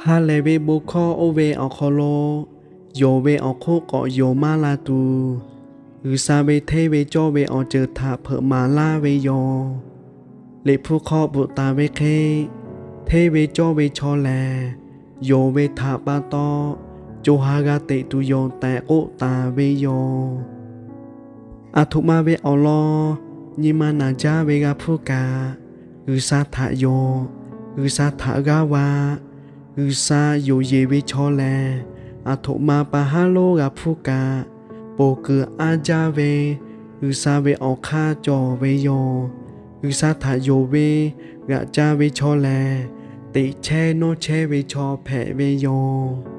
Ha lehˬ ve bon hkawˇ oˇ ve awˬ hk'aw lo, yonˍ ve awˬ hk'oˆ k'awꞈ yonˍ maˇ la tuˬ, G'uiˬsha ve hteˇ ve cawˇ ve awˬ ceuˬ htaꞈ hpeuꞈ maˍ laˇ ve yoˬ. Liꞈ hpu hk'aw bvuhꞈ taˍ ve hk'e, hteˇ ve cawˇ ve chaw lehˬ, yonˍ ve htaꞈ pa taw co ha g'a teꞈ tuˬ yoˬ tehꞈ k'oˆ taˍ ve yoˬ. Aˬ htoꞈ ma ve awˬ lawn nyi ma naˬ jaˇ ve g'a hpuˇ kaꞈ, G'uiˬsha htaꞈ yonˍ, G'uiˬsha htaꞈ g'aˇ va, G'uiˬsha yonˍ yeˬ ve chaw lehˬ, aˬ htoꞈ ma pa haˉ lonˉ g'a hpuˇ kaꞈ, ponˬ kuiˬ aˉ jaˇ ve G'uiˬsha ve awˬ hk'aˇ cawˬ ve yoˬ. G'uiˬsha htaꞈ yonˍ ve g'aꞈ ca ve chaw lehˬ, teꞈ chehˇ nawˇ chehˇ ve chaw hpehꞈ ve yoˬ.